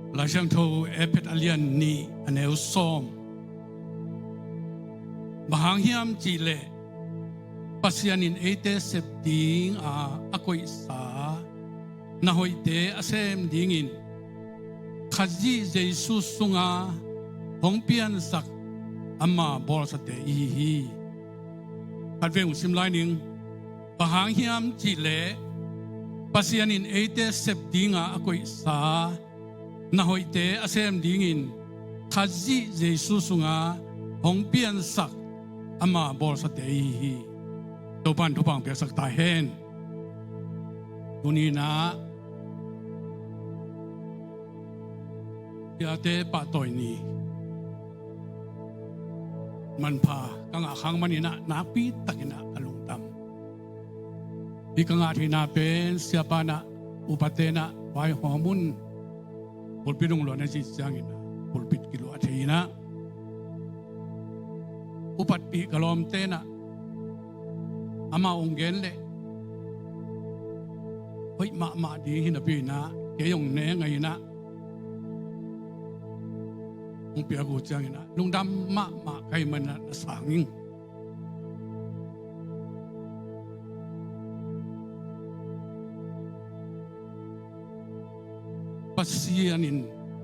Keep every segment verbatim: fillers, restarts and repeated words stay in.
Laisiangtho Efesa a lian nih a neu sawm. Bang hang hiam cihleh Pasian in eite sep dinga a koihsa na hoihte a sem dingin Khazih Jesu sunga hong piansak ama bawlsate i hi hi. Khatvei hong sim lai ning. Bang hang hiam cihleh Pasian in eite sep dinga a koihsa na hoihte a sem dingin Khazih Jesu sunga hong piansak ama bawlsate i hi hi. Topan thupha hong piaksak ta hen. Tuni-in ah siate pahtawi ni manpha ka ngah khang manin ah nakpi takin ah ka lungdam. Hih ka ngah theihna pen siapa in ah upate in ah vaihawm un. Pulpit hong luah na cih ciangin ah pulpit kiluah thei in ah upatpih ka lawmte in ah amau hong gen leh hoih mahmah ding hi napi-in ah kei hong ne ngai in ah hong piak uh ciangin ah lungdam mahmah ka hih manin ah na sang ing. Pasian in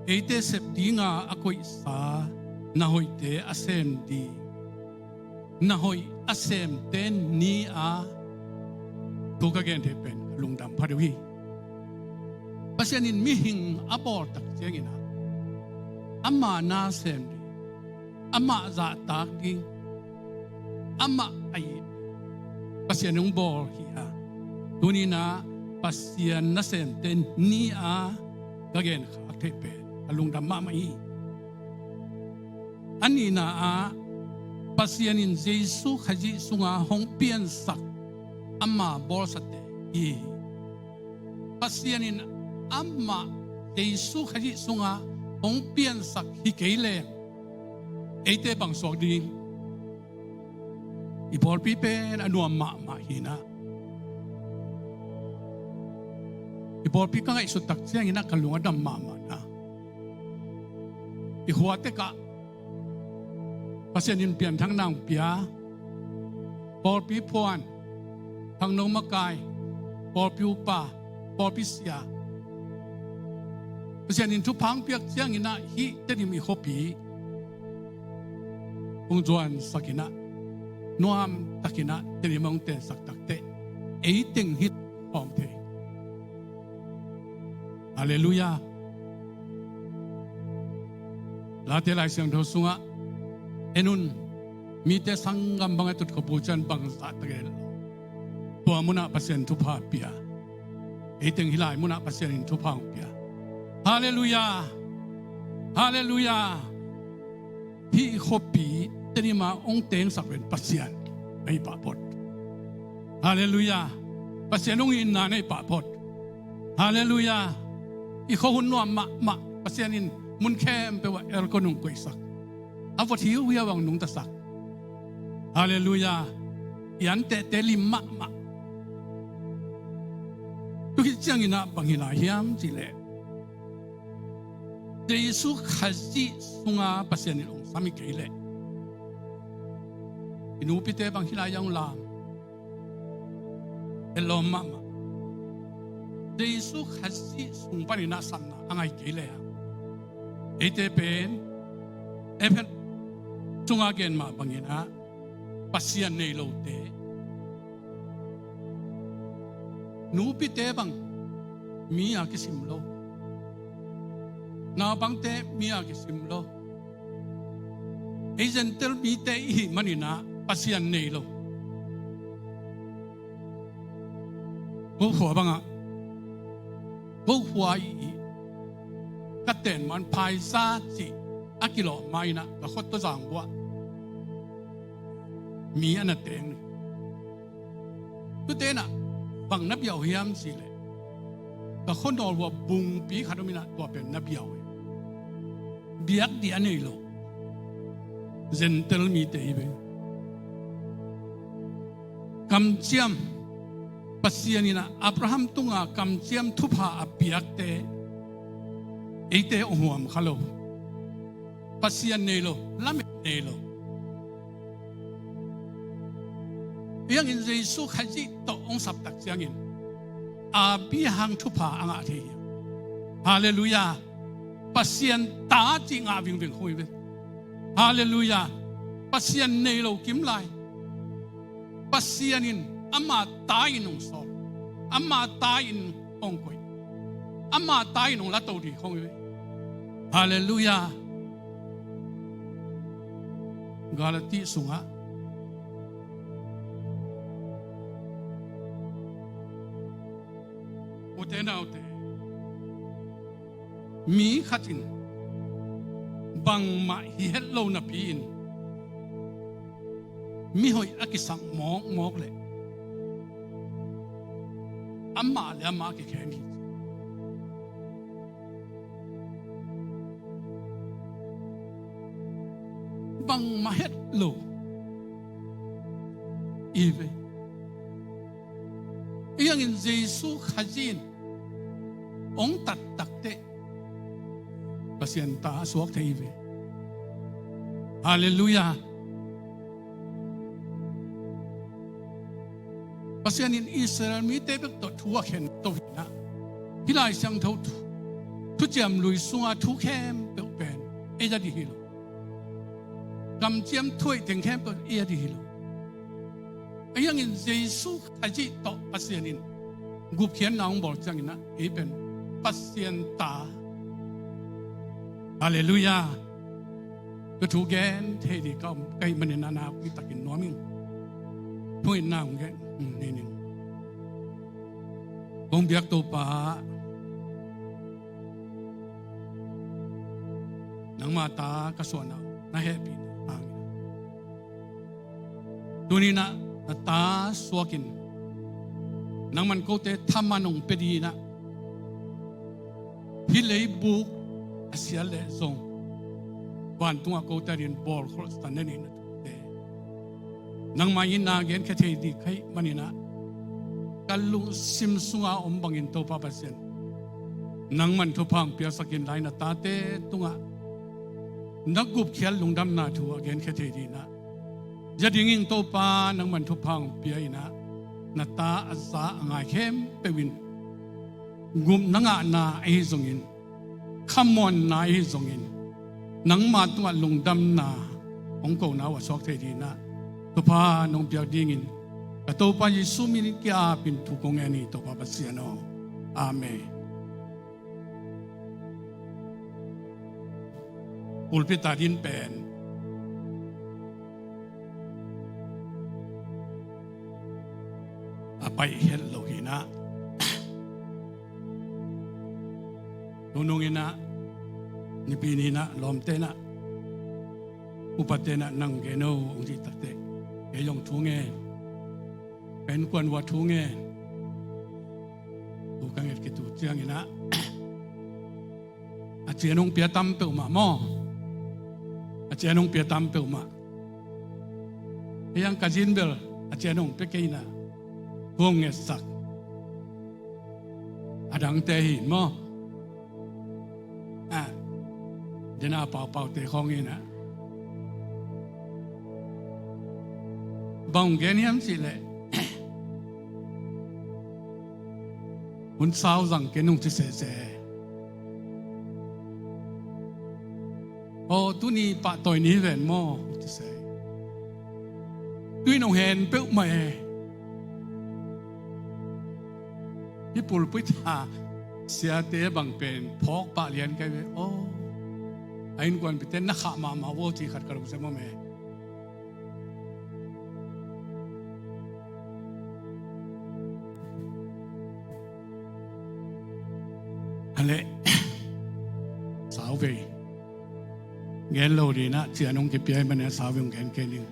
eite sep dinga a koihsa na hoihte a sem ding, na hoih a semte ni-a thu ka gen theih pen ka lungdam pha deuh hi. Pasian in mihing a bawl tak ciangin ah ama na sem ding, amah zahtak ding, amah a it Pasian hong bawl hi a, tuni-in ah Pasian nasemte ni-a ka genkhak theih pen ka lungdam mahmah hi. A nihna ah Pasian in Jesu Khazih sunga hong piansak ama bawlsate i hi hi. Pasian in amah Jesu Khazih sunga hong piansak hi kei leng eite bang suak ding? I pawlpi pen a nuam mahmah hi in ah, i pawlpi ka ngaihsut tak ciangin ah ka lung a dam mahmah na. I khua tekah Pasian in pianthakna hong pia, pawlpi phuan, khangno makai, pawlpi upa, pawlpi sia, Pasian in thupha hong piak ciangin ah hih Tedim i khuapi hong zuansak in ah nuam takin ah Tedim hong tensak takteh ei teng hi khawm thei. Halleluiah. Late Lai Siangtho sungah en un, mite sanggam bang a tut khop uh ciang bang zahtak e, tua munah Pasian thupha pia. Ei teng hih lai munah Pasian in thupha hong pia. Halleluiah. Halleluiah. Hih khuapi Tedim ah hong tengsak pen Pasian na hi pah phot. Halleluiah. Pasian hong itna na hi pah phot. Halleluiah. I khua hun nuam mahmah, Pasian in mun khempeuh ah aircon hong koihsak, a vot hiuhiau hong nungtasak. Halleluiah. I antehte lim mahmah. Tua khit ciangin ah bang hi lai hiam cihleh, Jesu Khazih sunga Pasian in hong sam hi kei leh i nupite bang hi lai hiam, hong lam, et lawm mahmah. Jesu Khazih sung panin ah samna a ngah hi kei leh eite pen Efesa sunga gen mah bangin ah Pasian nei lote, nupite bang mi a kisim lo, naupangte mi a kisim lo, ei Gentile mite i hih manin ah Pasian nei lo. Ko khua bangah, ko khua i, i ka ten man Phaisa cih a kilawh ma-in ah ka khua tawh zang buah mi a na teng ni. Tute in ah bang na biau hiam cihleh, ka khua nawl buah bungpi khat om in ah tua pen na biau hi. Biak ding a nei lo Gentile mite hi ve. Kamciam, Pasian in ah Abraham tunga kamciam thupha a piakte, Eite hong huam kha lo, Pasian nei lo, lamet nei lo. Hiangin Jesu Khazih tawh hong saptak ciangin Abraham thupha a ngah thei hi. Halleluiah. Pasian ta cih ngah vingving khong hi ve. Halleluiah. Pasian nei lo kim lai. Pasian in ama ta in hong sawl, ama ta in hong koih, ama ta in hong lato ding khong hi ve. Halleluiah. Galati sungah ute naute, mi khat in bangmah hi het lo napi-in mihoih a kisak mawkmawk leh amah le amah a kikhen hi. Bangmah het lo i ve. Hiangin Jesu Khazih in hong tat takteh Pasian ta a suak thei hi ve. Halleluiah. Pasian in Israel mite bek tawh thu a khen to hi-in ah, hih Lai Siangtho thu, Thuciam Lui sunga thu khempeuh pen ei a ding hi lo. Kamciam thu hoih teng khempeuh ei a ding hi lo. Ahi hangin Jesu Khazih tawh Pasian in gupkhiatna hong bawl ciangin ah ei pen Pasian ta. Halleluiah. Tua thu gen thei ding ka om ka hih manin ah nakpi takin nuam ing. Thu-in na hong gen, hmm, nei ning. Kong biak Topa, nangma ta ka suahna uh na hehpihna hangin ah, tuni-in ah na ta suakin nangman kote thaman hong pia ding in ah, hih leibuk a siat leh zong vantungah kote adingin bawlkholhsa na neih na thute nangmah in na genkhia thei ding ka hih manin ah, ka lungsim sunga om bangin Topa Pasian, nangman thupha hong piaksak in lai na tate tungah na gupkhiat lungdamna thu a genkhia thei ding in ah, zia dingin Topa nangman thupha hong pia in ah, na ta a za a ngai khempeuh in gupna ngahna ahi zongin, khamuanna ahi zongin, nangma tungah lungdamna hong kona uh a suak thei ding in ah, thupha nong piak dingin ka Topa Jesu min in ki-apin thu kong ngen hi, Topa Pasian aw. Amen. Pulpit a ding pen a baih het lo hi in ah, tunung in ah, Nipi ni in ah lawmte in ah, upate in ah, nang gen o hong cih takteh, kei zong thu ngen, ka innkuan uh a thu ngen. Thu ka nget khit uh ciangin ah, a cian hong pia tam peuhmah maw? A cian hong pia tam peuhmah. Hiang ka zin bel a cian hong pia kei in ah, thu hong ngetsak a dangte hi in maw? Ah, dena paupaute khawng in ah, bang hong gen hiam cih leh, hun sau zang ken hong ci sese. Aw, tuni pahtawi ni hi ven maw, hong ci se. Tui nong hen peuhmah e. Hih pulpit a siate bang pen phawk pah lian ka hi ve. Aw, a innkuanpihte na khah mahmah uh aw, cih khat ka lungsim om e. A leh, sauvei gen lo ding in ah, cian hong kipia ahih manin a sauvei hong gen kei ning.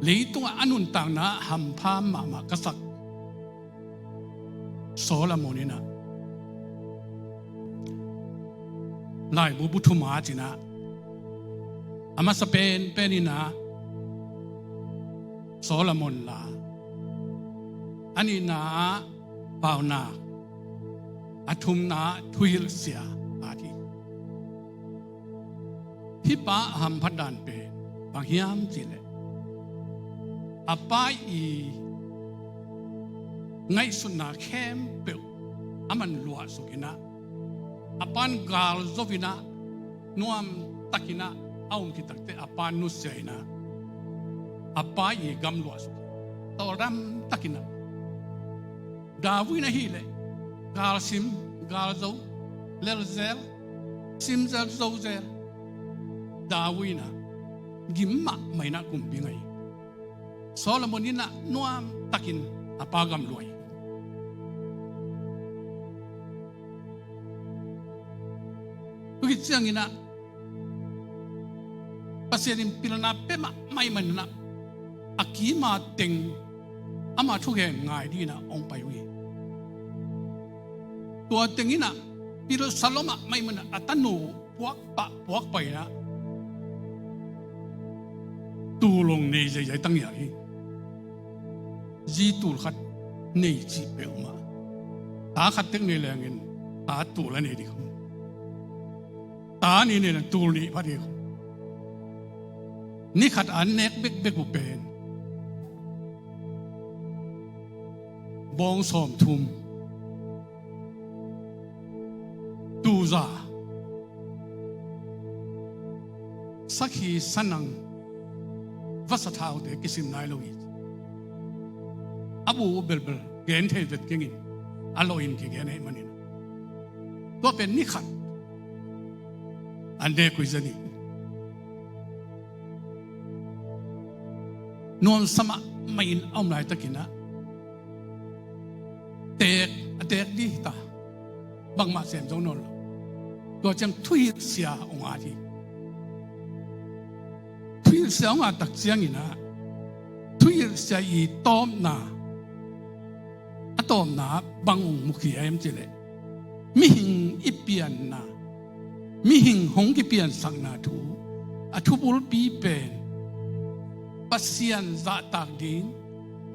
Leitungah a nuntakna hampha mahmah ka sak Solomon in ah, laibu bu thum a cih in ah, a masa penpen in ah Solomon la, a nihna ah Paunak a thumna ah thuhilhsia a ding. Hih pa a hamphat dan pen bang hiam cihleh, a pa i ngaihsutna khempeuh a man luahsuk in ah, a pa'n gal zo in ah, nuamtak in ah a om khit takteh a pa'n nusia in ah, a pa i gam luahsuk, tawldam tak in ah. David in ahih leh gal sim, gal zo, lel zel, sim zel, zo zel. David in ah gim mahmah in ah kumpi ngah hi. Solomon in ah nuamtak in a pa gam luah hi. Tua khit ciangin ah Pasian in pilna pia mahmah ahih manin ah, a kima teng ama thugen ngai dingin ah hong pai uh hi. Tua teng in ah pilsa lua mahmah ahih manin ah, a tanu puak pah puak pah in ah, tul hong nei zeizai ta ngial hi. Zi tul khat nei cih peuhmah, ta khat tek nei leng in ta tul a nei ding hi. Ta nih nei leng tul nih pha ding hi. Ni khat a nek bekbek uh pen bawng sawmthum, tuuza, sakhi, sanang, vasa thaute kisim nai lo hi. A bu uh belbel gen thei vet keng in, a lawh in kigen ahih manin. Tua pen ni khat a nek uh hi zen hi. Nuamsa mahmah in a om laitakin ah, teek, a teek ding hi ta, bangmah sem zo nawn lo. Tua ciang thuhilhsia hong at hi. Thuhilhsia hong at tak ciangin ah, thuhilhsia i tawpna, a tawpna bang hong mukhia hiam cihleh, mihing i pianna, mihing hong kipiansakna thu, a thubulpi pen Pasian zahtak ding,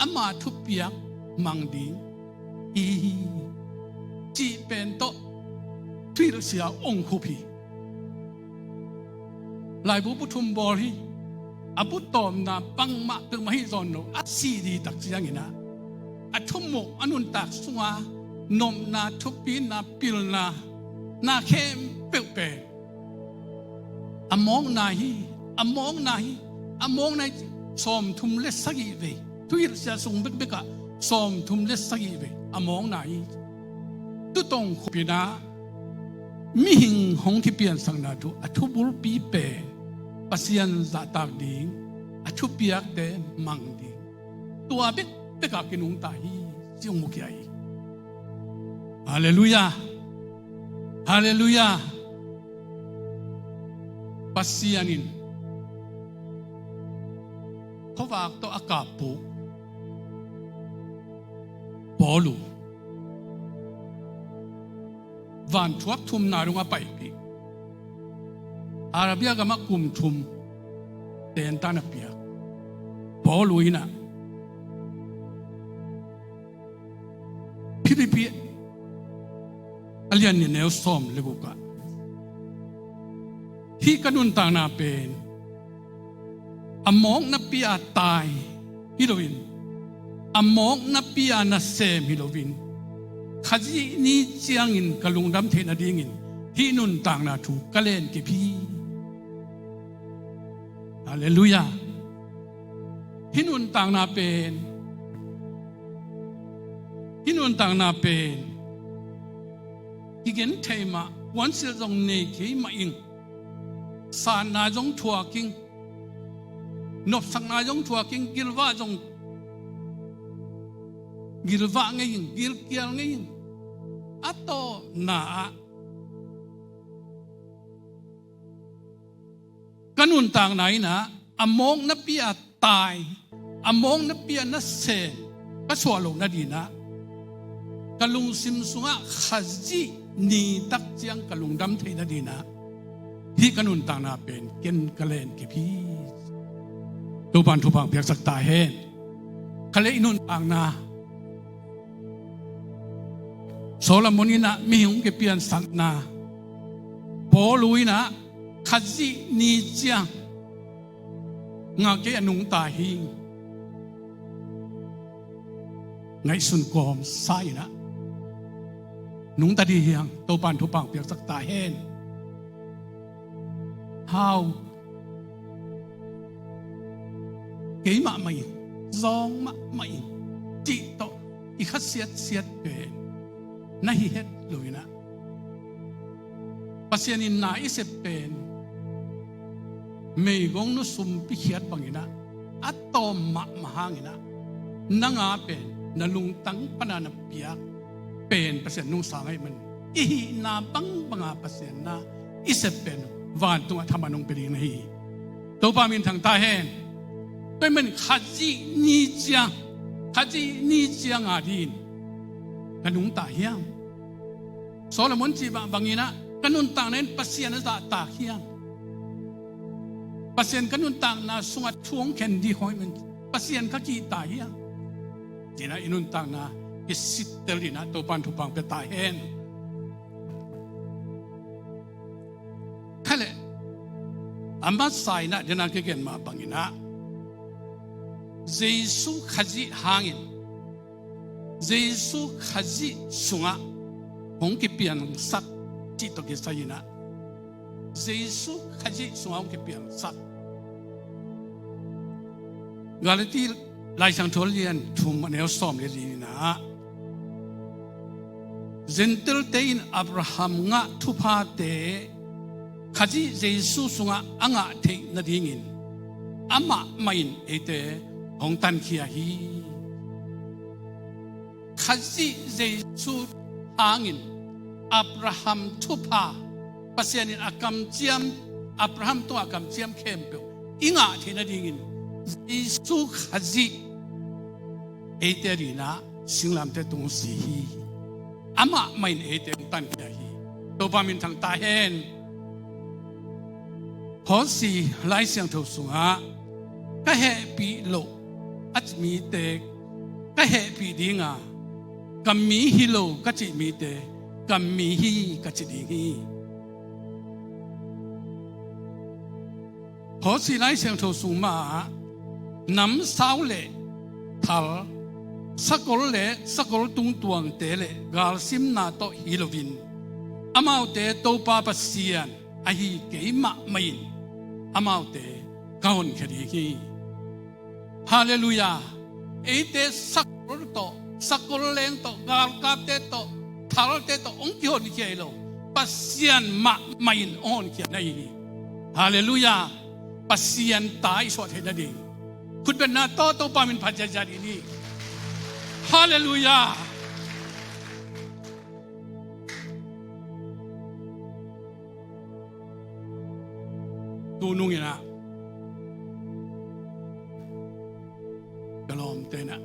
ama thupiak mang ding hi, cih pen tawh thuhilhsia hong khup hi. Laibu bu thum bawl hi. A bu tawpna bangmah peuhmah hi zawn lo, a sih ding tak ciangin ah, a thumuk, a nuntak sunga nopna, thupina, pilna, na khempeuh pen a mawkna hi, a mawkna hi, a mawkna hi. Sawmthum le sagih vei, thuhilhsia sung bekbek ah sawmthum le sagih vei a mawkna hi. Tutong khupin ah mihing hong kipiansakna thu, a thubulpi pen Pasian zahtak ding, a thupiakte mang ding, tua bekbek ah kinungta hi, ci hong mukhia hi. Halleluiah. Halleluiah. Pasian in khuavak tawh a kap uh Paul uh vanthuak thumna dong a paipih, Arabia gamah kum thum tentan a piak Paul uh in ah, Philippi a lian nih, neu sawm le guk ah, hih ka nuntakna pen a mawknapi a tai hi loin, a mawknapi a nasem hi loin, Khazih ni ciangin ka lungdam theih nadingin hih nuntakna thu ka lenkip hi. Halleluiah. Hih nuntakna pen, hih nuntakna pen kigen thei mah, puansilh zong nei kei mah ing, sanna zong thuak ing, nopsakna zong thuak ing, gilvah zong gilvah ngei ing, gilkial ngei ing. A tawpna ah ka nuntakna in ah a mawknapi a tai, a mawknapi a nasem ka suah loh nadingin ah, ka lungsim sungah Khazih ni tak ciang ka lungdam theih nadingin ah, hih ka nuntakna pen ken ka lenkip hi. Topa'n thupha hong piaksak ta hen. Khatlei i nuntakna, Solomon in ah mihing hong kipiansakna, Paul in ah Khazih ni ciang ngah kei a nungta hi. Ngaihsun kawmsa in ah nungta dih hiang, Topa'n thupha piaksak ta hen. Hau, kei mahmah in, zawng mahmah in, cih tawh i khasiatsiat pen na hi het lo in ah, Pasian in na i sep pen meigong nu sumpi khiat bangin ah a tawm mahmah hangin ah, nang a pen na lungtang pana na piak pen Pasian nungsang ahih man, i hihna bangbanga Pasian na i sep pen vantungah thaman hong pia ding na hi. Topa min thang ta hen. Tua ahih man Khazih ni ciang, Khazih ni ciang a dih in ka nungta hiam? Solomon cih bang bangin ah ka nuntakna in Pasian a zahtak hiam? Pasian ka nuntakna sungah thu hong khen dih khawng ahih man Pasian ka kihta hiam? Ci-in ah i nuntakna kisittel dih in ah Topa'n thupha pia ta hen. Kha leh, a masa in ah dena kigen mah bangin ah Jesu Khazih hangin, Jesu Khazih sungah hong kipiangsak cih tawh kisai in ah, Jesu Khazih sungah hong kipiangsak. Galati Laisiangtho lian thum a neu sawm le li in ah, Gentile-te in Abraham ngah thuphate Khazih Jesu sungah a ngah theih nadingin amah mah in eite hong tankhia hi. Khazih Jesu hangin Abraham thupha, Pasian in a kamciam, Abraham tungah a kamciam khempeuh i ngah theih nadingin Jesu Khazih eite adingin ah singlamteh tung si hi. Amah mah in eite hong tankhia hi. Topa min thang ta hen. Hosea Laisiangtho sungah ka hehpih loh a cih mite ka hehpih ding a, ka mi hi lo ka cih mite ka mi hi ka ci ding hi. Hosea Laisiangtho sung mah ah namsau le thal, sakol le sakol tungtuangte le galsimna tawh hi loin, amaute Topa Pasian ahi keimah mah in amaute ka honkhia ding hi. Halleluiah. Eite sakol tawh, sakol leng tawh, galkapte tawh, thalte tawh hong kihonkhia hi lo, Pasian mahmah in hong honkhia na hi hi. Halleluiah. Pasian ta i suah theih nading khutbetna tawh Topa min phat ziahziah dih ni. Halleluiah. Tu nung in ah ka lawmte in ah,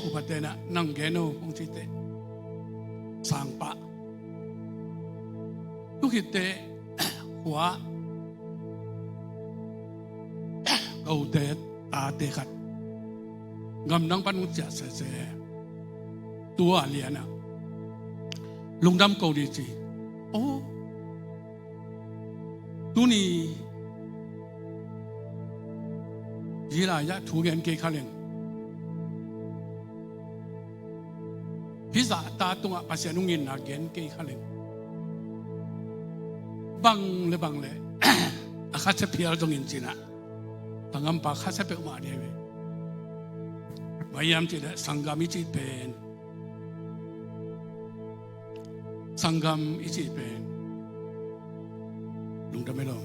upate in ah, nang gen o hong cite, sangpah. Tu khitte khua ka ute tate khat gamdang pan hong ciah sese. Tua lian ah lungdam ko dih ci. Oh, tuni zila ya thu gen kei kha leng, hih zahta tungah Pasian hong itna gen kei kha leng, bang le bang le a khasia phial zongin ci-in ah, tanghampa khasia peuhmah dih hi ve. Bang hiam cih leh sanggam i cih pen, sanggam i cih pen lungdam hi lo.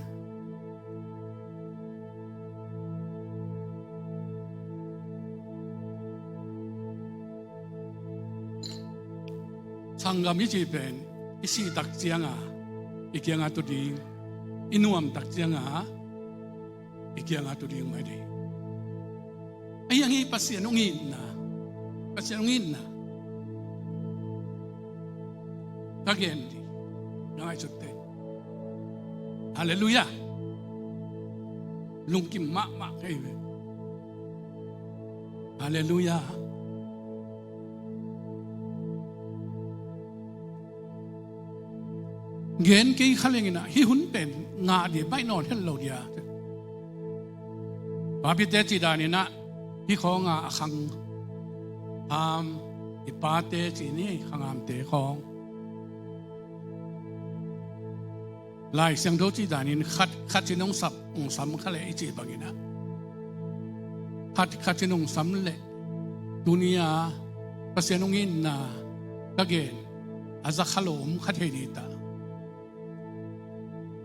Sanggam i cih pen i sih tak ciangin i kiangah tu ding, i nuam tak ciangin i kiangah tu ding mah hi ding. Ahi hang hi Pasian hong itna, Pasian hong itna ka gen dih, na ngaihsut teh. Halleluiah. Lungkim mahmah ka hi ve. Halleluiah. Gen kei kha leng in ah hih hun pen ngah dih baih nawn het lo dia. Papite cih dan in ah hih khawng a khang ham, i pate cih ni, khangamte khawng. Lai Siangtho cih dan in khat khat cin hong sap hong sam kha leh i cih bang in ah khat khat cin hong sam leh tuni a Pasian hong itna ka gen a za kha lo om kha thei dih ta.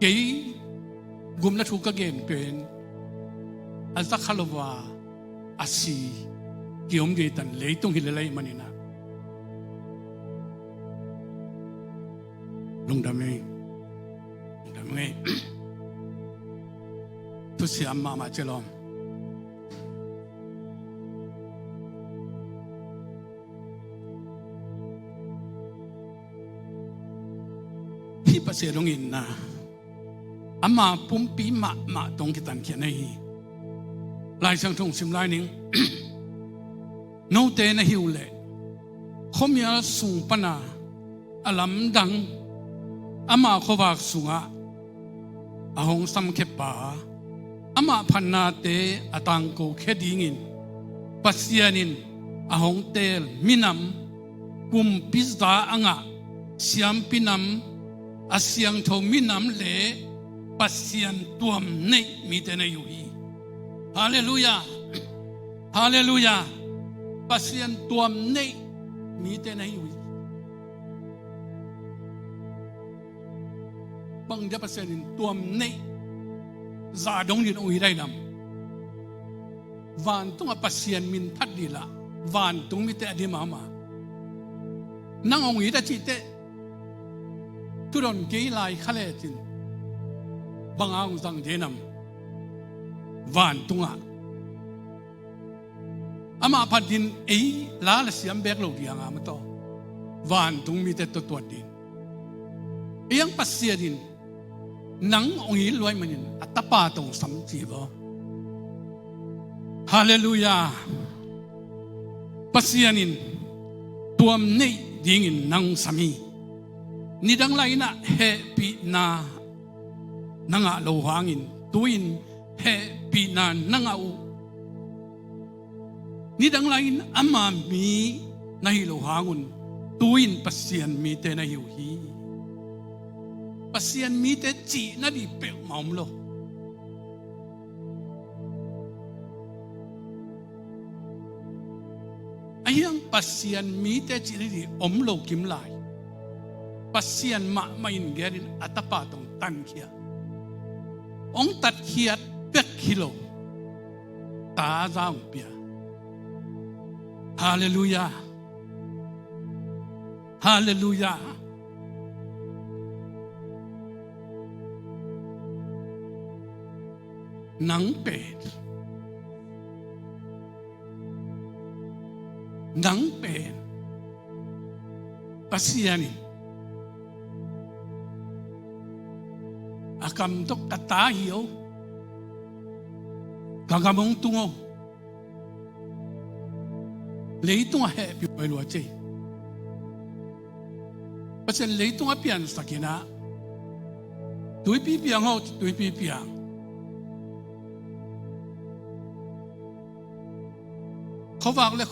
Kei gupna thu ka gen pen a za kha lo a a si ki om dih tan, leitung hi lel ahih man in ah. Lungdam ei. Lungdam ei. Thusiam mahmah ci lawm. Hih Pasian hong itna ama pumpi mahmah tawh hong kitankhia na hi. Lai Siangtho hong sim lai ning. Note na hi uh leh khuamial sung pan a a lamdang ama khuavak sungah a hong samkhia pa, amah phatnate a tangkokhia dingin Pasian in a hong teel minam, kumpi za a ngah, siampi nam, a siangtho minam le Pasian tuam neih mite na hi uh hi. Halleluiah. Halleluiah. Pasian tuam neih mite na hi uh hi. Bang dia Pasian in tuam neih zah dong ding hong it ahih nam? Vantungah Pasian min phat dih lah vantung mite a dim a om a, nang hong it a cih teh thudon kei lai kha lecin bang a hong zang ding nam? Vantungah amah phat ding ei la le siam bek lo ding a, amah tawh vantung mite tawh tuat ding. Ei ang Pasian in nang hong it lua ahih manin a tapa tawh hong sam ci vaw. Halleluiah. Pasian in tuam neih dingin nang hong sam hi. Nidang lai-in ah hehpihna na ngah lo hangin tu-in hehpihna na ngah uh. Nidang lai-in ama mi na hi lo hangun tu-in Pasian mite na hi uh hi. Pasian mite cih nadih peuhmah om lo. Ahi hang Pasian mite cih nadih om lo kim lai, Pasian mahmah in genin a tapa tawh hong tankhia, hong tatkhiat bek hi lo, ta za hong pia. Halleluiah. Halleluiah. Nang pen, nang pen Pasian in a kam tawh ka ta hi o, ka gam hong tung o, leitungah hehpih huai lua ci. Pasian leitungah piansak in ah, tuipi piang o, tuipi piang. Khuavak le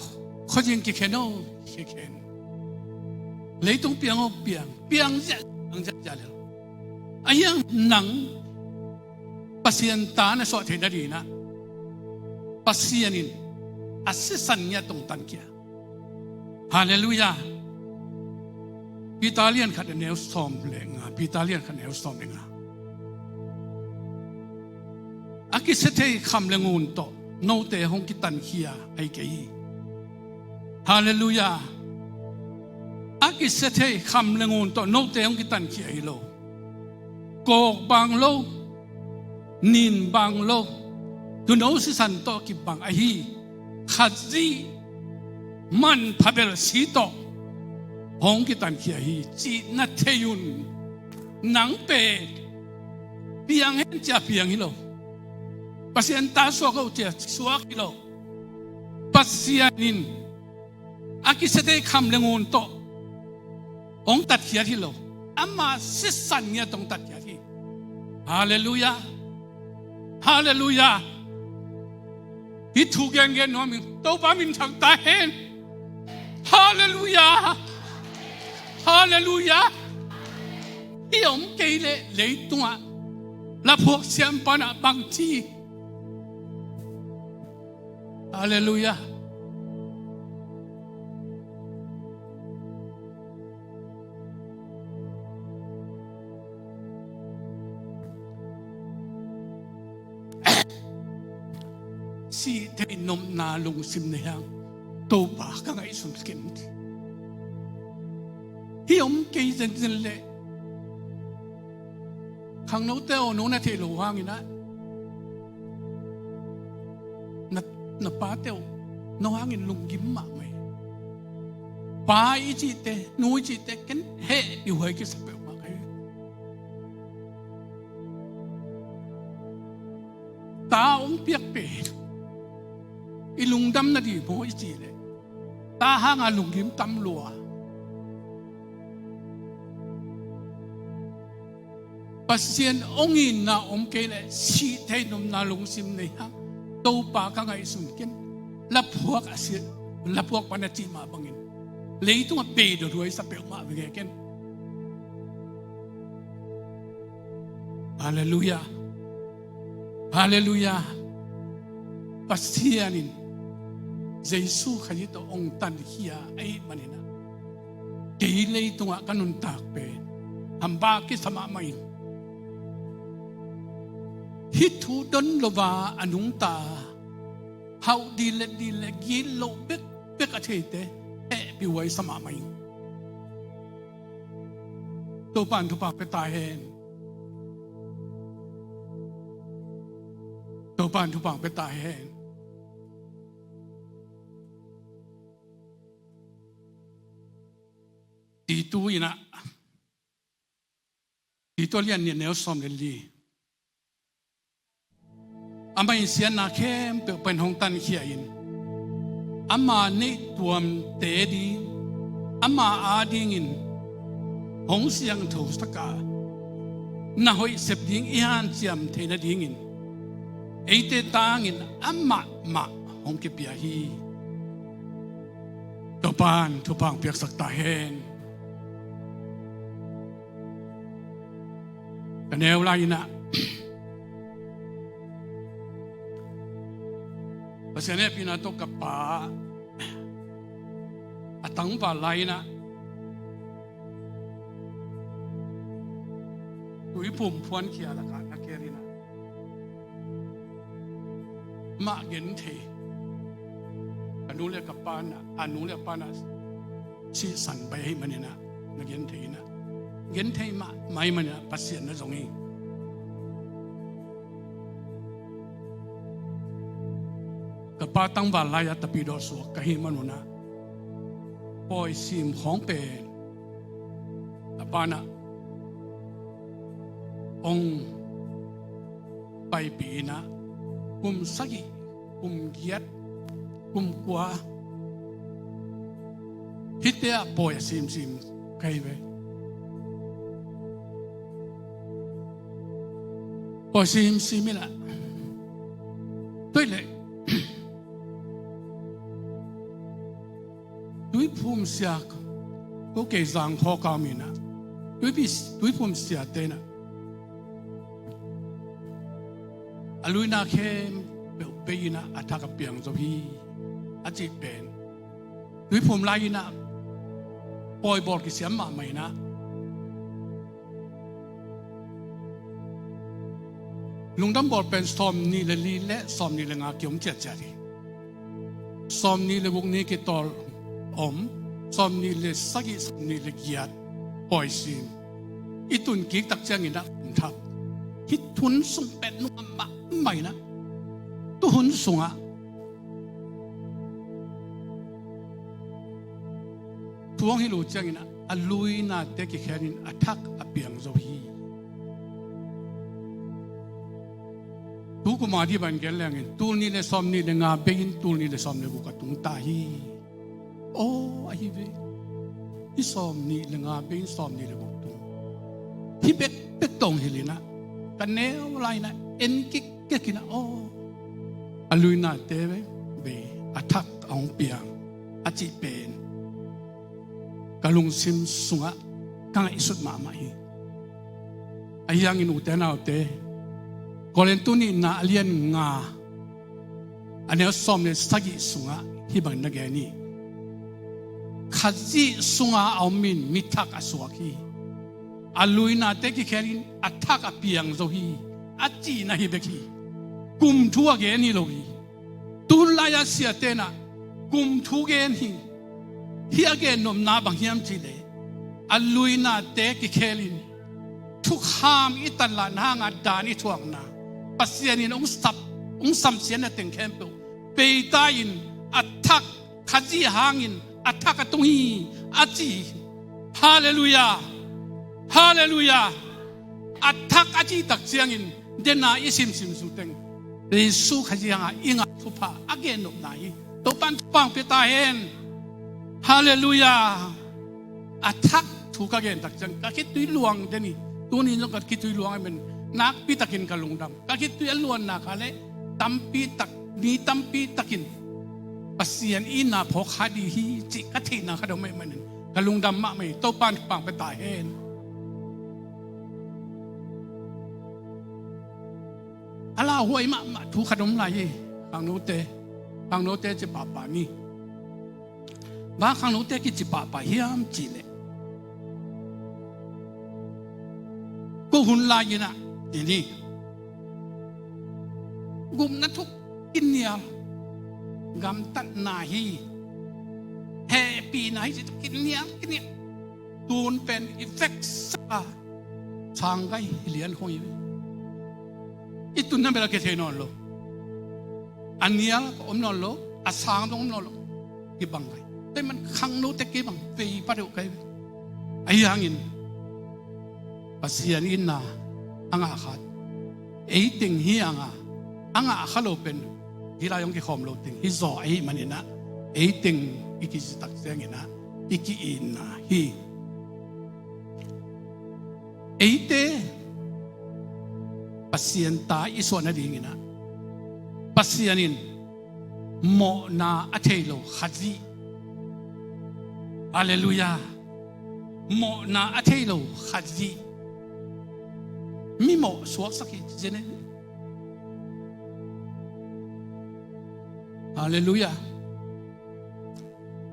khuazing kikhen o, kikhen. Leitung piang o, piang. Piang ziahziah, piang ziahziah le. Ahi hang nang Pasian ta na suah theih nadingin ah Pasian in a sisan ngiat tawh hong tankhia. Halleluiah. Peter lian khat a neu sawm le nga, Peter lian khat a neu sawm le nga. A kisia thei kham le ngun tawh note hong kitankhia ahi kei hi. Halleluiah. A kisia thei kham le ngun tawh note hong kitankhia hi lo. Kawk bang lo, nin bang lo, tuuno sisan tawh kibang ahi Khazih manpha belh si tawh hong kitankhia hi cih na thei un. Nang pen piang hen ci-a piang hi lo. Pasian ta suak o ci-a suak hi lo. Pasian in a kisia thei kham le ngun tawh hong tatkhiat hi lo. ama sisan ngiat hong tat khiat hi. Halleluiah. Halleluiah. Hih thu gengen nuam in Topa minthang ta hen. Halleluiah. Halleluiah. Hih om kei leh leitungah laphuak siampa in bang ci? Halleluiah. Sih theih nopna lungsim nei hang Topa ka ngaihsun kei. Hih om kei zenzen leh khangnote aw, no na theih loh hangin ah, na, na pate uh no hangin lunggim mahmah hi. Pa i cihte, nu i cihte ken hehpih huai kisa peuhmah ka hi. Ta hong piak pen i lungdam na ding maw i cih leh, ta hanga lunggim tam lua. Pasian hong itna om kei leh sih theih nopna lungsim nei hang Topa ka ngaihsun kei. Laphuak a si, laphuak pan a cih mah bangin leitungah beidot huai sa peuhmah veng e kei. Halleluiah. Halleluiah. Pasian in Jesu Khazih tawh hong tankhia ahih manin ah, kei leitungah ka nuntak pen hambak kisa mahmah in, hih thu don lo a a nungta, hauh ding le ding le gitloh bekbek a theite hehpih huai sa mahmah in. Topa in thupha pia ta hen. Topa in thupha pia ta hen. Titu in ah, Titu a lian nih a neu sawm le li. Amah in siatna khempeuh pan hong tankhia in, ama neih tuamte ding, ama adingin hong siangthosak a, na hoih sep ding i hanciam theih nadingin eite tangin amah mah hong kipia hi. Topa in thupha hong piaksak ta hen. Ka neu lai-in ah, Pasian hehpihna tawh ka pa a tangval lai-in ah, tuiphum phuankhia lakah na kial in ah, mah genthei. Ka nu le ka pa in ah, a nu le a pa in ah sisan bai ahih manin ah, na genthei in ah, genthei mahmah ahih manin ah Pasian na zong hi. Ka pa tangval lai-a tapidawh suak ka hih manun ah, pawi sim khawng pen ka pa in ah hong paipih in ah, kum sagih, kum giat, kum kua, hihte ah pawi a simsim ka hi ve. Pawi simsim in ah, tua hi leh tuiphum sia, ko kei zang khawk a om in ah, tuipi, tuiphum siate in ah, a luina khempeuh bei in ah a thak a piang zo hi, a cih pen. Tuiphum lai-in ah pawi bawl kisiam mahmah in ah, lungdam bawl pen sawmnih le li le sawmnih le nga ki-om ciatciat hi. Sawmnih le guk ni kitawl om, sawmnih le sagih, sawmnih le giat pawi sim. I tun kik tak ciangin ah kum thak. Hih hun sung pen nuam mahmah in ah, tu hun sungah thu hong hilh uh ciangin ah, a luinate kikhen in a thak a piang zo hi. Tu kum a ding bang gen leng in, tul nih le sawmnih le nga bei in tul nih le sawm le guk a tung ta hi. Aw, ahi ve. Hih sawmnih le nga bei in sawmnih le guk tung. Hih bekbek tawng hilh inah ka neu lai inah en kikkiak inah, aw, a luinate vei a thak a hong piang a cih pen ka lungsim sungah ka ngaihsut mahmah hi. Ahi hangin ute naute, Korintu nihna a lian nga a neu sawm le sagih sungah hih bangin na gen hi. Khazih sunga a om in mi thak a suak hi. A luinate kikhelin a thak a piang zo hi, a cihna hi bek hi. Kum thu a gen hi lo hi. Tun lai-a siate inah kum thu gen hi. Hih a gennopna bang hiam cihleh, a luinate kikhelin thukham i tanlahna hanga daan i thuakna, Pasian in hong sap, hong samsiatna teng khempeuh peita in a thak, Khazih hangin a thak a tung hi, a ci hi. Halleluiah. Halleluiah. A thak a cih tak ciangin dena i simsim sung teng Jesu Khazih hanga i ngah thupha a gennopna hi. Topan thupha hong pia ta hen. Halleluiah. A thak thu ka gen tak ciang ka khitui luang den hi. Tuni zong ka khitui luang hi men, nakpi takin ka lungdam. Ka khitui a luanna kha le tampi tak, ni tampi takin Pasian itna phawk kha ding hi cih ka theihna kha dong mah ahih manin ka lungdam mahmah hi. Topan thupha hong pia ta hen. A lauhuai mahmah thu khat om lai hi. Khangnote, khangnote ci pahpah ni. Bang hang khangnote kici pahpah hiam cihleh, ko hun lai inah, ci ni, gupna thuk kinial, gamtatna hi, hehpihna hi ci, kinial, kinial. Tun pen i veksa sang gai hi lian khong hi ve. I tunna bel a kithei nawn lo. A nial ka om nawn lo, a sang zong om nawn lo. Kibang gai. Tua ahih man khangnote kibang vei pa deuh kai ve. Ahi hangin Pasian itna a ngah khat, ei teng hi hanga a ngah kha lo pen hih lai hong kikhawm lo teng hi zaw ahih maninah, ei teng i kici tak cianginah i ki-itna hi. Eite Pasian ta i suah nadinginah Pasian in mawhna a thei lo Khazih. Halleluiah. Mawhna a thei lo Khazih. Mi mawh suaksak hi ci zen. Halleluiah.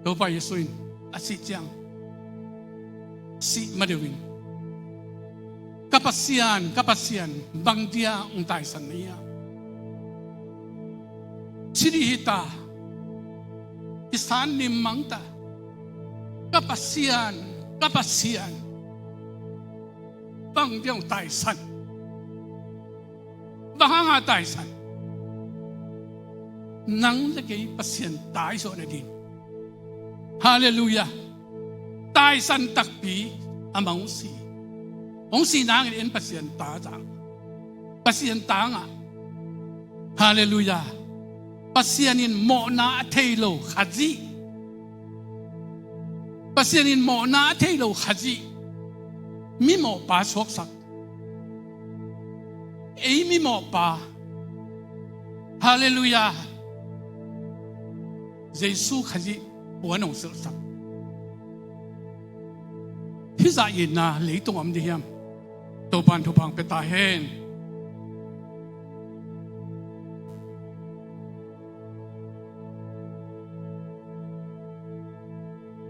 Topa Jesu in a sih ciang, sih ma deuh in, "Ka Pasian, ka Pasian, bang dia hong taisan na hiam? Ci dih hi ta, i san nim mang ta. Ka Pasian, ka Pasian, bang dia hong taisan? Bang hanga taisan?" Nang le kei Pasian ta i suah nading. Halleluiah. Taisan takpi amah hong si. Hong sihna hangin en Pasian ta zang. Pasian ta ngah. Halleluiah. Pasian in mawhna a thei lo Khazih. Pasian in mawhna a thei lo Khazih. Mi mawhpa suaksak. Ei mi mawhpa. Halleluiah. Jesu Khazih puan hong silhsak. Hih zah itna leitung om dih hiam? Topan thupha hong pia ta hen.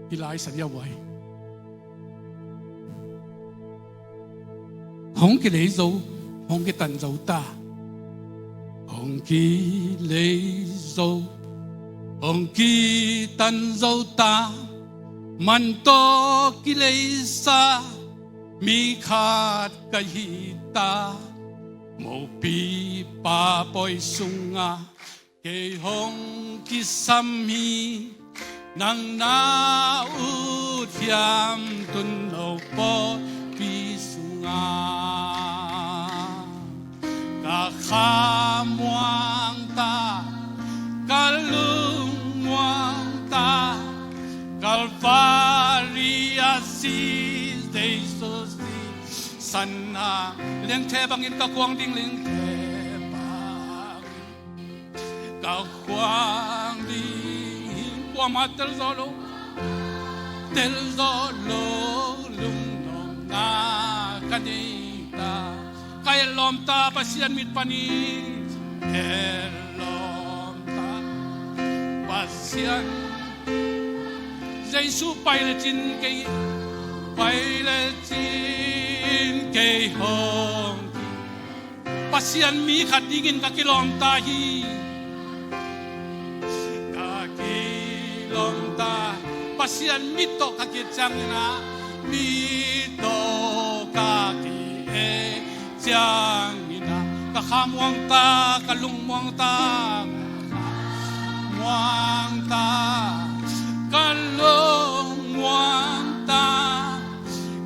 Hih lai san ia uai. Hong kilei zo, hong kitan zo ta. Hong kilei zo, hong kitan zo ta. Man tawh kileisa mi khat ka hi ta. Mopipa pawi sungah kei hong kisam hi, nang na ut hiam Tunno pawlpi sungah? Ka kha muang ta, ka lung muang ta, Kalvari a si Jesu si Sanhang lengthe bangin ka khuang ding, lengthe bangin ka khuang ding hi. Kuamah telzawh lo, telzawh lo lungnopna ka nei ta. Ka etlawm ta, Pasian mit panin etlawm ta. Pasian, Jesu pai lecin kei, pai lecin kei hong. Pasian mi khat dingin ka kilawm ta hi. Ka kilawm ta. Pasian mit tawh ka ki-et ciangin ah, mit tawh ka ki-et ciangin ah, ka kha muang ta, ka lung muang ta, ka kha muang ta, ka lung muang ta.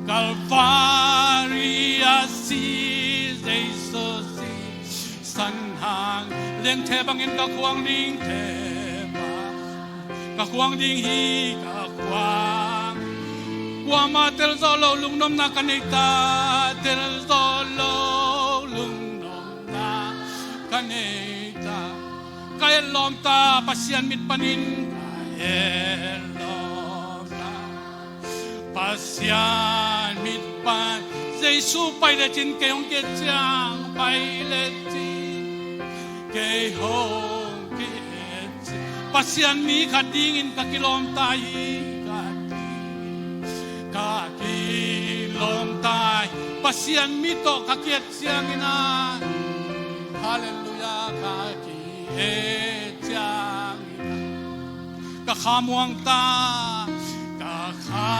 Kalvari ah si Jesu si, sanhang lengthe bangin ka khuang ding, the bang ka khuang ding hi, ka khuang. Kuamah telzawh lo lungnopna ka nei ta, telzawh lo lungnopna ka nei ta. Ka etlawm ta, Pasian mit panin ka etlawm ta. Pasian mit pan, Jesu pai lecin kei hong ki-et ciang, pai lecin kei hong ki-et ciang, Pasian mi khat dingin ka kilawm ta hi, ka ki, ka kilawm ta hi. Pasian mi tawh ka ki-et ciangin ah, halleluiah, ka ki-et ciangin ah, ka kha muang ta, ka kha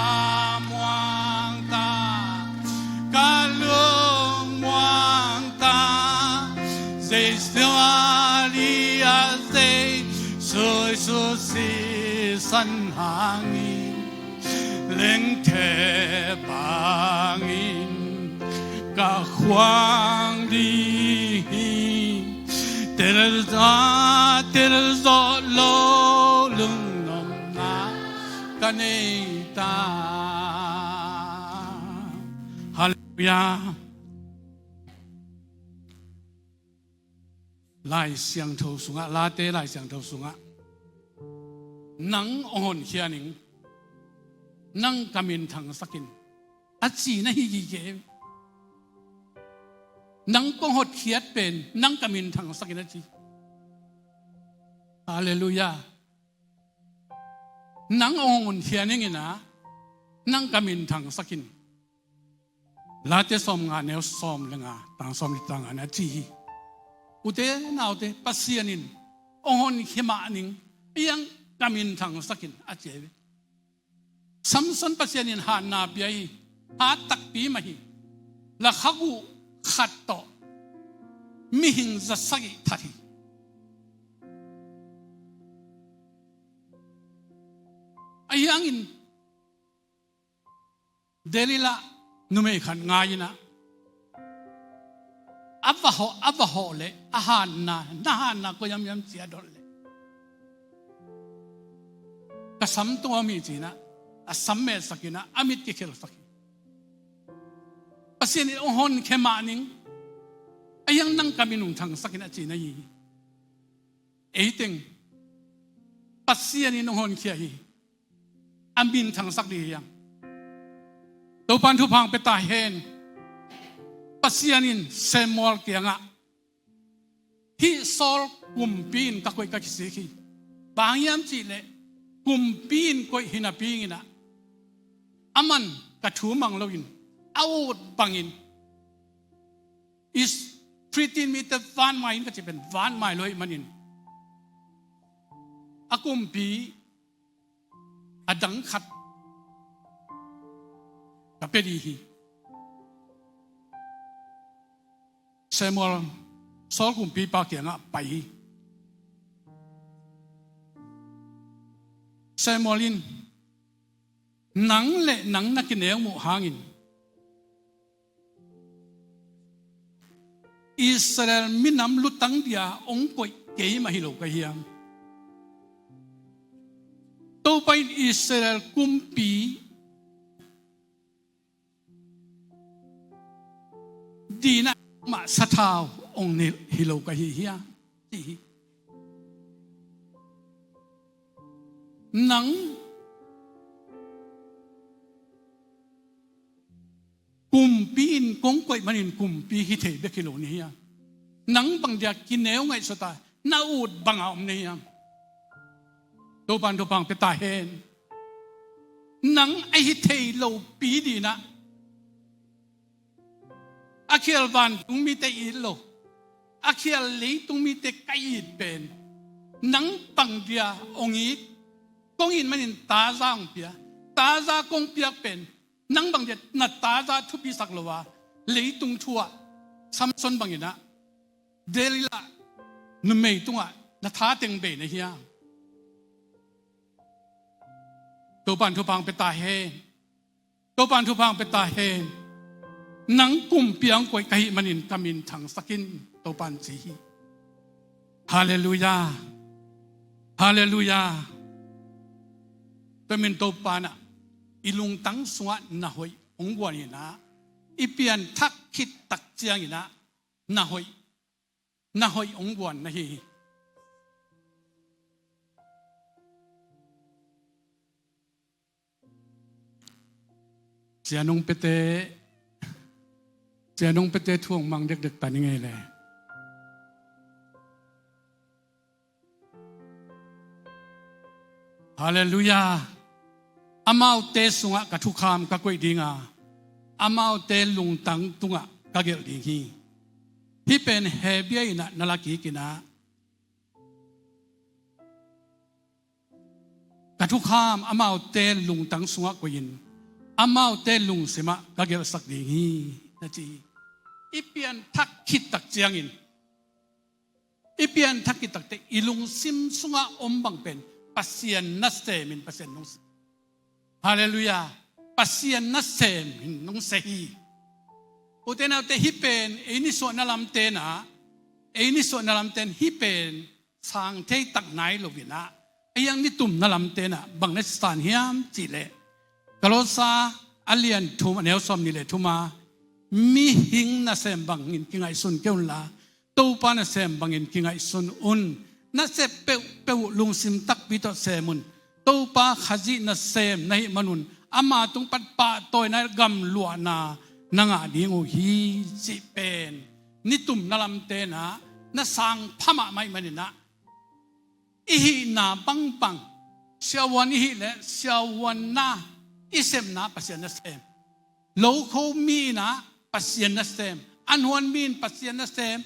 muang ta, ka lung muang ta. Jesu ali a Jesu, Jesu si, sanhang in lengthe bangin ka khuang ding hi. Telzawh, telzawh lo lungnopna ka nei ta. Halleluiah. Lai Siangtho sungah, Late Lai Siangtho sungah, "Nang hong honkhia ning, nang ka minthangsak in," a ci na hi gige. "Nang kong hotkhiat pen, nang ka minthangsak in," a ci. Halleluiah. "Nang hong honkhia ning in ah, nang ka minthangsak in." Late sawmnga neu sawm le nga, tang sawm le tang nga na ci hi. Ute naute, Pasian in hong honkhia mah ning, a hiang ka minthangsak in, a ci hi. Samson Pasian in hatna pia hi, hat takpi mah hi. Lakhagu khat tawh mihing za sagih that hi. A hiangin Delilah numei khat ngai in ah, a va hawh, a va hawh leh a hatna, na hatna kua hiam hiam ci a dot leh, "Ka sam tuam hi," ci in ah, a sam metsak in ah, a mit kikhelsak hi. "Pasian in hong honkhia mah ning, a hiang nang ka minthangsak in," a ci na hi. Ei teng Pasian in hong honkhia hi. A minthangsak ding hi hang. Topa'n thupha hong pia ta hen. Pasian in Samuel kiangah, "Hih Saul kumpi in ka koih ka kisik hi. Bang hiam cih leh kumpi in koih hi napi-in ah, aman ka thu mang loin, a ut bangin, is fifteen meter vanmai in ka cih pen vanmai lo ahih manin, a kumpi a dang khat ka pia ding hi." Samuel, Saul kumpipa kiangah pai hi. Samuel in, "Nang le nang na kineu muh hangin Israel minam lutang dia hong koih keimah hi lo ka hiam? Topa in Israel kumpi dinah mah sathau ong nilh hi lo ka hi hiam? Ci hi. Nang kumpi in kong koih manin kumpi hi thei bek hi lo ni hiam? Nang bang dia kineu ngaihsut a na ut banga om ni hiam? Topan thupha pia ta hen. Nang a hi thei lopi dinah a khial vantung mite it lo, a khial leitung mite ka it pen nang bang dia ong it, kong it manin taza ong pia, taza kong piak pen nang bang dia na taza thupisak lo a, leitung thu ah Samson banginah Delilah numei tungah na tha teng bei na hiam? Topan thupha pia ta hen. Topan thupha pia ta hen. Nang kumpi ong koih ka hih manin ka min thangsak in, Topan ci hi. Halleluiah. Halleluiah. Tua min Topan ah i lungtang sungah na hoih ong guan inah, i pianthak khit tak cianginah na hoih, na hoih ong guan na hi hi. Cianung pete, cianung pete thu ong mang dekdek ta ni ngei le. Halleluiah. Amaute sungah ka thukham ka koih dinga, amaute lungtang tungah ka gelh ding hi. Hih pen he bia inah na la kik inah, ka thukham amaute lungtang sungah koihin, amaute lungsimah ka gelhsak ding hi, na ci hi. I pianthak khit tak ciangin, i pianthak khit takte i lungsim sungah om bang pen Pasian nasem in Pasian nong sem. Halleluiah. Pasian nasem in nong sem hi. Ute naute, hih pen ei nisuahna lam tenah, ei nisuahna lam ten hih pen sang thei tak nai lo inah, a hiang nitumna lam tenah bang na sisan hiam cihleh, Kolosa a lian thum a neu sawm nih le thum a, mihing nasem bangin kingaihsun kei unla, Topa nasem bangin kingaihsun un. Na sep peuhpeuh uh lungsim takpi tawh sem un. Topa Khazih nasem na hih manun ama tung pan pahtawina, gamluahna na ngah ding uh hi, cih pen nitumna lam tenah na sang pha mahmah ahih maninah, i hihna bangbang, siavuan i hih leh siavuanna i sepna Pasian nasem, lokho mi inah Pasian nasem, an huan mi in Pasian nasem,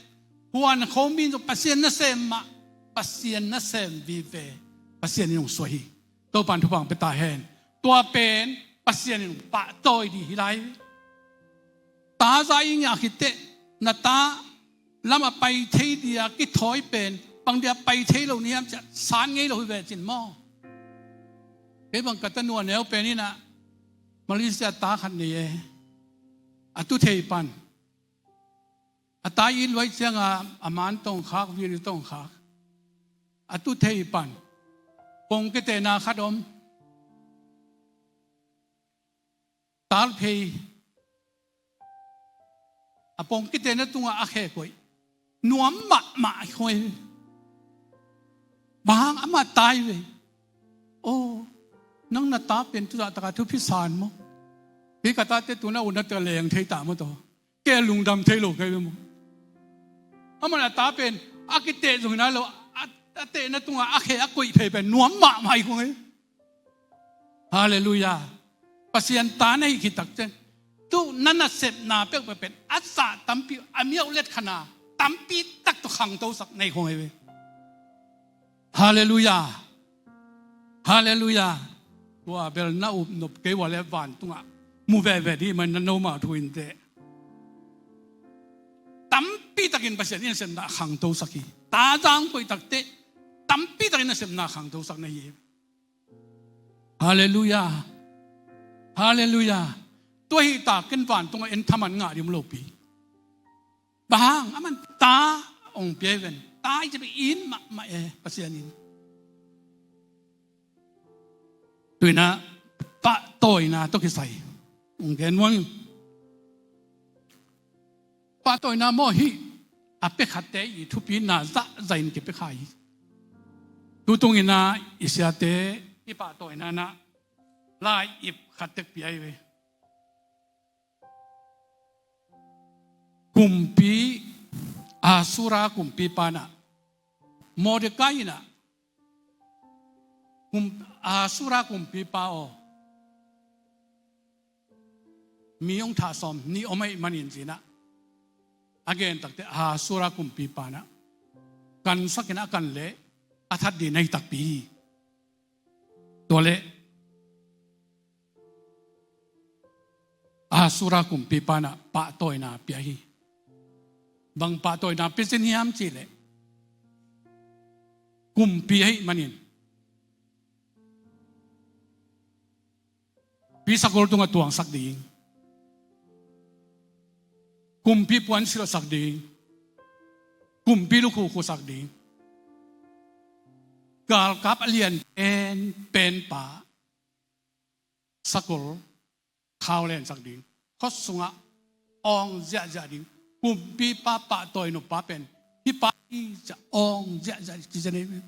huan kho mi in zong Pasian nasem mah, Pasian nasem vive, Pasian in hong suah hi. Topan thupha pia ta hen. Tua pen Pasian in hong pahtawi ding hi lai. Taza i ngah khit teh na ta lamah pai thei dia kithawi pen bang dia pai thei lo ni hiam, ciah san ngei lo hi ve cin maw? Kei bang ka tanu a neu pen inah Malaysia ta khat nei e. A tu thei pan, a ta it luai cianga a man tong khak, viri tong khak. A tu thei pan, pong kitehna khat om. Talphei a pong kitehna tungah a khe koih. Nuam mahmah hi khong ei. Bang hang amah tai ve. Oh, nang na ta pen tu zah taka thupi san maw? Kei ka tate tuna u na ta leng thei ta maw taw? Kei lungdam thei lo kei ve maw? Amah na ta pen a kiteh zong hi nai lo, a, a tehna tungah a khe a koih phei pen nuam mahmah hi khong ei. Halleluiah. Pasian ta na hih khit tak ciang, tu na nasepna peuhpeuh pen a zah tampi, a miauh let khana tampi tak tawh khangtosak na hi khong ei ve. Halleluiah. Halleluiah. Tua bel na upnop kei ua le vantungah mu veve dih mah na, nomau thu inteh. Tampi takin Pasian in nasepna khangtosak hi. Taza ong koih takteh tampi takin nasepna khangtosak na hi. Halleluiah. Halleluiah. Tua hi takin vantungah en thaman ngah ding om lopi. Bang hang, aman ta ong pia hi ven. Ta i cih pen it mahmah e Pasian in. Tuinah pahtawina tawh kisai ong gen nuam ing. Pahtawina mawh hih a pia khatte i thupina zahzah in kipia kha hi. Tutung in ah i siate i pahtawina in ah lai-ip khat tek pia hi ve. Kumpi, Ahasuera kumpipa in ah Mordecai in ah, kum, Ahasuera kumpipa aw, mi hong thah sawm nih om ahih manin ci-in ah a gen takteh Ahasuera kumpipa in ah kansak in ah a kan leh a that ding na hi takpi hi. Tua leh Ahasuera kumpipa in ah pahtawina pia hi. Bang pahtawina pia cin hiam cih leh, kumpi ahih manin pi sakol tungah tuangsak ding, kumpi puan silhsak ding, kumpi lukhu khusak ding, galkap a lian penpen pa sakol khau lensak ding, khua sungah awng ziahziah ding, kumpipa pahtawi noppa pen hih pa hi ci-a awng ziahziah ding, ci zen hi.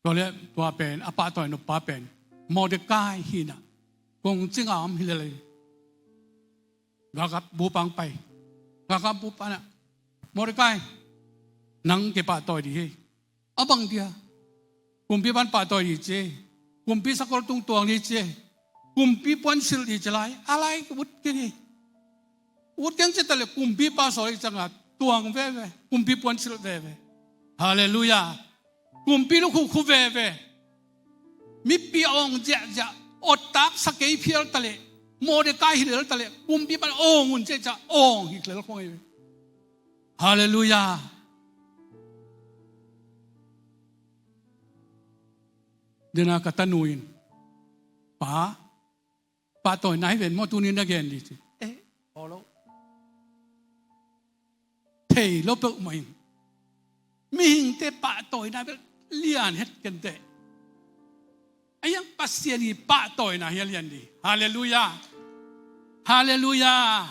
Tua leh tua pen, a pahtawi noppa pen Mordecai hi in ah, kongcing a om hi lel hi. Galkap bupa hong pai. Galkap bupa in ah, Mordecai, nang kipahtawi ding hi. A bang dia? Kumpipa'n pahtawi ding ci hi. Kumpi sakol tung tuang ding ci hi. Kumpi puan silh ding ci lai. A lai ut keng hi. Ut keng ci ta leh kumpipa sawl hi ciangah tuang veve, kumpi puan silh veve. Halleluiah. Kumpi lukhu khu veve. Mipi a awng ziahziah, awt tak sa kei phial ta leh, Mordecai hi lel ta leh, kumpipa'n awng un ci hi ciah awng hi lel khong hi ve. Halleluiah. Dena ka tanu in, pa, pahtawina hi ven maw, tuni na gen ding ci. Eh, aw lo. Thei lo peuhmah in. Mihingte pahtawina bel lian het kenteh. Ahi hang Pasian i pahtawina hi a lian ding. Halleluiah. Halleluiah.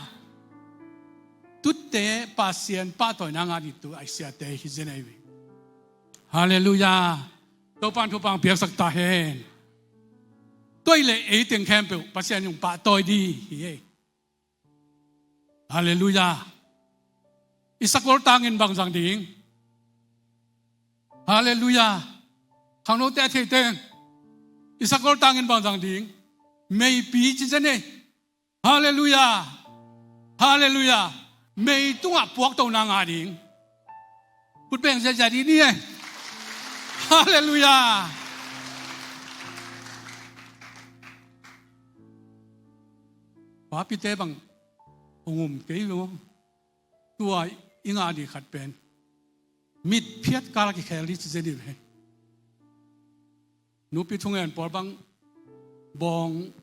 Tuate Pasian pahtawina ngah ding tu a siate hi zen ahi ve. Halleluiah. Topa'n thupha hong piaksak ta hen. Tua hi leh ei teng khempeuh Pasian in hong pahtawi ding hi ei. Halleluiah. I sakol tangin bang zang ding? Halleluiah. Khangnote a thei teng, i sakol tangin bang zang ding? Meipi ci zen ei. Halleluiah. Halleluiah. Mei tungah puaktona ngah ding. Khut beng ziahziah dih ni ei. Halleluiah. Papite bang hong um kei lo. Tua i ngah ding khat pen mitphiat kal a kikhel ding ci zen hi ve. Nupi thungen pawl bang bawng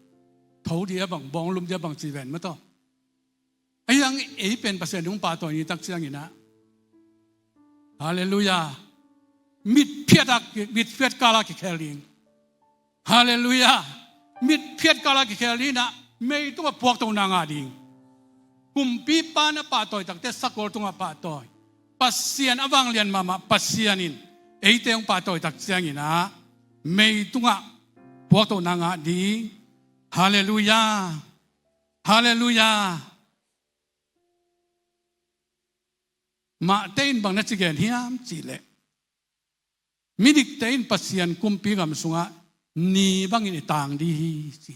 tho ding a bang, bawng lum ding a bang ci ven maw taw. Ahi hang ei pen Pasian hong pahtawi ni tak ciangin ah, halleluiah, mitphiat a, mitphiat kal a kikhel ding. Halleluiah. Mitphiat kal a kikhel ding in ah, mei tungah puaktona ngah ding. Kumpipa'n a pahtawi takteh sakol tungah pahtawi. Pasian a vanglian mahmah Pasian in eite hong pahtawi tak ciangin ah, mei tungah puaktona ngah ding. Halleluiah. Halleluiah. Mahte in bang na ci gen hiam cih leh, midikte in Pasian kumpi gam sungah ni bangin i tang ding hi ci.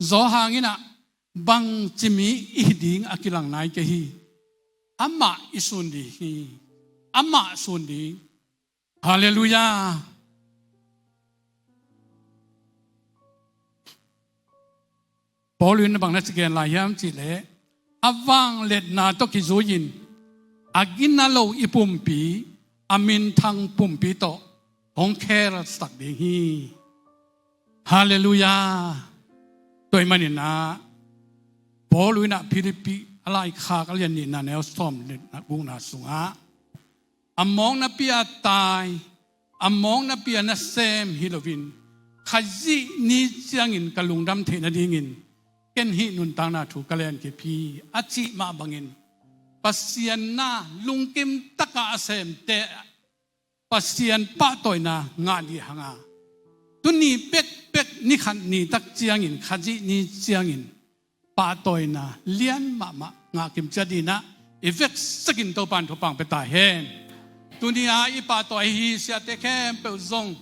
Johan in ah, bangci mi i hi ding a kilang nai kei hi. Amah i sun ding hi. Amah sun ding. Halleluiah. Paul in bang na ci gen lai hiam cih leh, a vangliatna tawh kizui-in a gina lo i pumpi, a minthang pumpi tawh hong khelsak ding hi. Halleluiah. Tua ahih manin ah, Paul in ah Philippi a laikhak a lian nihna neu sawm le gukna sungah, a mawknapi a tai, a mawknapi a nasem hi loin, Khazih ni ciangin ka lungdam theih nadingin ken hih nuntakna thu ka len kip hi, a cih mah bangin Pasian na lungkim taka a semte Pasian pahtawina ngah dih hanga, tuni pekpek ni khat ni tak ciangin, Khazih ni ciangin pahtawina lian mahmah ngah kim ciat dinah i veksakin Topan thupha pia ta hen. Tuni a i pahtawi ahi siate khempeuh zong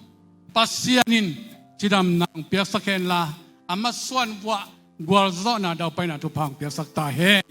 Pasian in cidamna piaksak henla, a masuan vuah gualzawhna daupaina thupha piaksak ta hen.